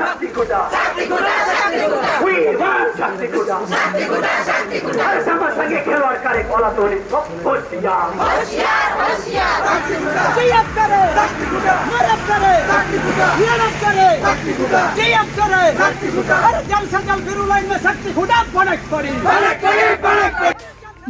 Shakti Khuta. We want Shakti Khuta. हर समाज संगे खिलवाड़ करे वाला तो नहीं सब होशियार। জিয়াপ করে, মরব করে, हिरब करे, जियप करे। अरे जल से जल बिरु लाइन में शक्ति खुटा पड़क पड़ी।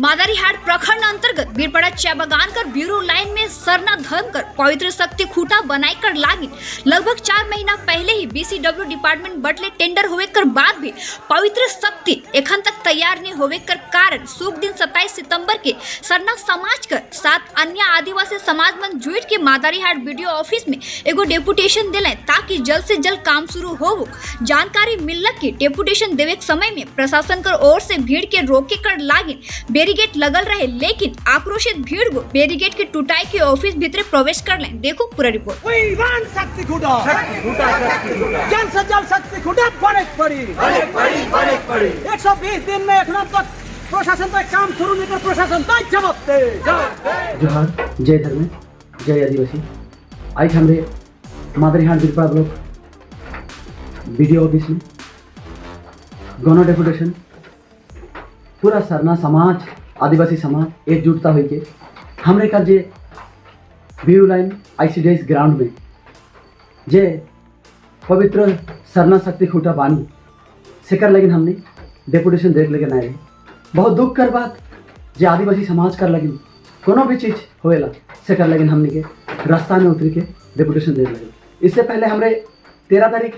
मादारीहाट प्रखंड अंतर्गत बीरपड़ा चाय बागान कर ब्यूरो लाइन में सरना धर्म कर पवित्र शक्ति खूटा बनाई कर लागी लगभग 4 महीना पहले ही बीसीडब्ल्यू डिपार्टमेंट बटले टेंडर होवे कर बाद भी पवित्र शक्ति एखन तक तैयार नहीं होवे कर कारण शुभ दिन 27 सितंबर के सरना समाज कर सात अन्य आदिवासी समाज मन जुड़ के मादारीहाट बीडीओ ऑफिस में एगो डेपुटेशन दिले, ताकि जल्द से जल्द काम शुरू हो। जानकारी मिललक कि डेपुटेशन देवे के समय में प्रशासन कर ओर से भीड़ के रोके कर लागी बैरिकेड लगल रहे, लेकिन आक्रोशित भीड़ को बैरिकेड के टूटाई के ऑफिस भीतर प्रवेश कर लें। देखो पूरा रिपोर्ट। We want शक्ति खुटा। जल से जल शक्ति खुटा पड़क पड़ी। 120 दिन में एखनो तक प्रशासन तो काम शुरू नहीं कर, प्रशासन तो जवाब दे। जोहार, जय धर्म, जय आदिवासी। आज हमरे मादरीहाट बिरपा ब्लॉक बीडीओ ऑफिस में गण डेपुटेशन पूरा सरना समाज, आदिवासी समाज एकजुटता हुई के हमरे का जे बीरू लाइन आईसीडीएस ग्राउंड में जे पवित्र सरना शक्ति खूटा बानी, सेकर लगिन हमने डेपुटेशन देख लेके आए। बहुत दुख कर बात जे आदिवासी समाज कर लगिन कोनो भी चीज होएला, से कर लगिन हमने के रास्ता में उतर के डेपुटेशन दे लगे। इससे पहले हमरे 13 तारीख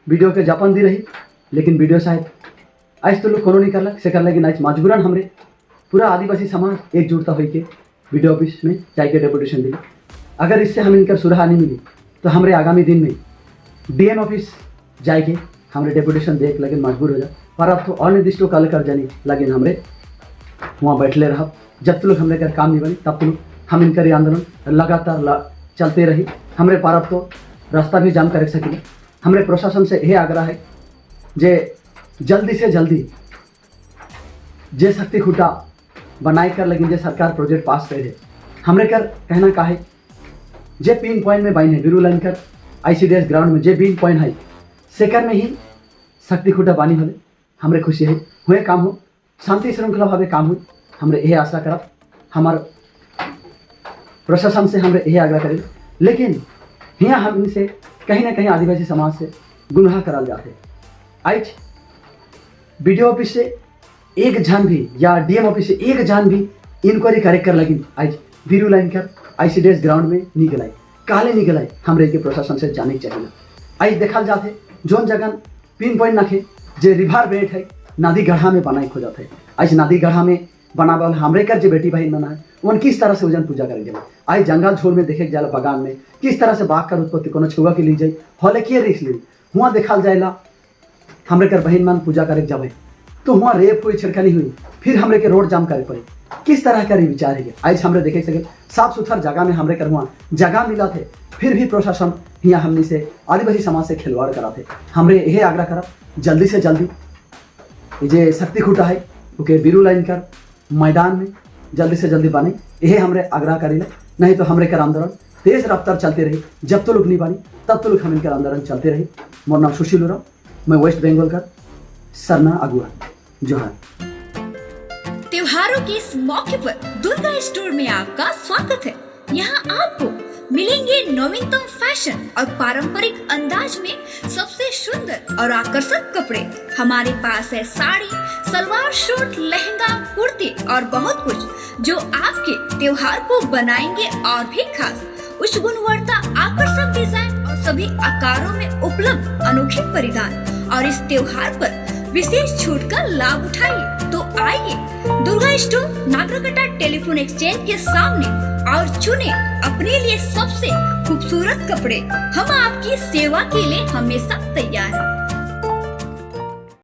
बीडीओ के ज्ञापन दी रही, लेकिन बीडीओ साहब आज तो लोग कोनो नहीं करलक। से कर लगिन आज मजबूरन हमरे पूरा आदिवासी समाज एकजुटता होई के बीडीओ ऑफिस में जाके डेपुटेशन दी। अगर इससे हम इनकर सुराहा नहीं मिली, तो हमरे आगामी दिन में डीएम ऑफिस जाके हमरे डेपुटेशन देख लगिन मजबूर हो जा। पर अब तो अनिर्दिष्ट काल कर जानी लगिन हमरे वहाँ बैठले रह। जब तक हमरे कर काम नहीं बनी, तब तक हम इनकर ये आंदोलन लगातार चलते रही। हमरे पारब तो रास्ता भी जाम कर सकिले। हमरे प्रशासन से यह आग्रह है जे जल्दी से जल्दी जे शक्ति खूटा बनाए कर लेकिन जे सरकार प्रोजेक्ट पास करे है, हमरे कर कहना का है, जे पिन पॉइंट में बाइन है, बिरू लाइन कर आईसीडीएस ग्राउंड में जे पिन पॉइंट है, सेकर में ही शक्ति खूटा बानी होले हमरे खुशी है। हुए काम हो, शांति श्रृंखला भावे काम हो, हमरे यह आशा करब। हमार प्रशासन से हमरे यह आग्रह करें, लेकिन यहाँ हम इनसे कहीं ना कहीं आदिवासी समाज से गुमराह कराल जाते। आज बीडीओ ऑफिस से एक जान भी या डीएम ऑफिस से एक जान भी इंक्वायरी करे कर लगी आज बीरू लाइन कर आईसीडीएस ग्राउंड में निकल आए, काले निकल आए, हमरे के प्रशासन से जाने के चाहिए। आज देखल जाते जोन जगह पिन पॉइंट नखे, जे रिवर बेड है, नदी गढ़ा में बनाई खो जाते है। आज नदी गढ़ा में बनावल हमरे कर जे बेटी बहन मना है, उन किस तरह से वजन पूजा करेंगे? आज जंगल झोल में देखे जाला, बगान में किस तरह से बाघ कर उत्पत्ति, कोनो छुआ के ली जाई हले के रिक्स ली। हुआ देखल जाएला हमरे कर बहन मन पूजा करे जावे तो हुआ रेप हुई, छेड़खानी हुई, फिर हमरे के रोड जाम करे पड़े। किस तरह का विचार है? आज हमरे देखे सके साफ सुथर जगह में हमरे कर हुआ जगह मिला थे, फिर भी प्रशासन यहाँ हमने से आदिवासी समाज से खिलवाड़ करा थे। हमरे यही आग्रह करब, जल्दी से जल्दी ये जे शक्ति खूटा है, ओके बीरू लाइन कर मैदान में जल्दी से जल्दी बने, यही हमरे आग्रह करीले। नहीं तो हमरे कर आंदोलन तेज रफ्तार चलते रही। जब तो लोग नहीं बनी, तब तो लोग हम इनकर आंदोलन चलते रही। मोर नाम सुशील उरांव, मैं वेस्ट बंगाल का सरना अगुआ। जोहार। त्योहारों के इस मौके पर दुर्गा स्टोर में आपका स्वागत है। यहाँ आपको मिलेंगे नवीनतम फैशन और पारंपरिक अंदाज में सबसे सुंदर और आकर्षक कपड़े। हमारे पास है साड़ी, सलवार सूट, लहंगा, कुर्ती और बहुत कुछ, जो आपके त्योहार को बनाएंगे और भी खास। उच्च गुणवत्ता, आकर्षक डिजाइन और सभी आकारों में उपलब्ध अनोखे परिधान और इस त्योहार पर विशेष छूट का लाभ उठाइए। तो आइए दुर्गा स्टोर, नागरकटा टेलीफोन एक्सचेंज के सामने और चुने अपने लिए सबसे खूबसूरत कपड़े। हम आपकी सेवा के लिए हमेशा तैयार हैं।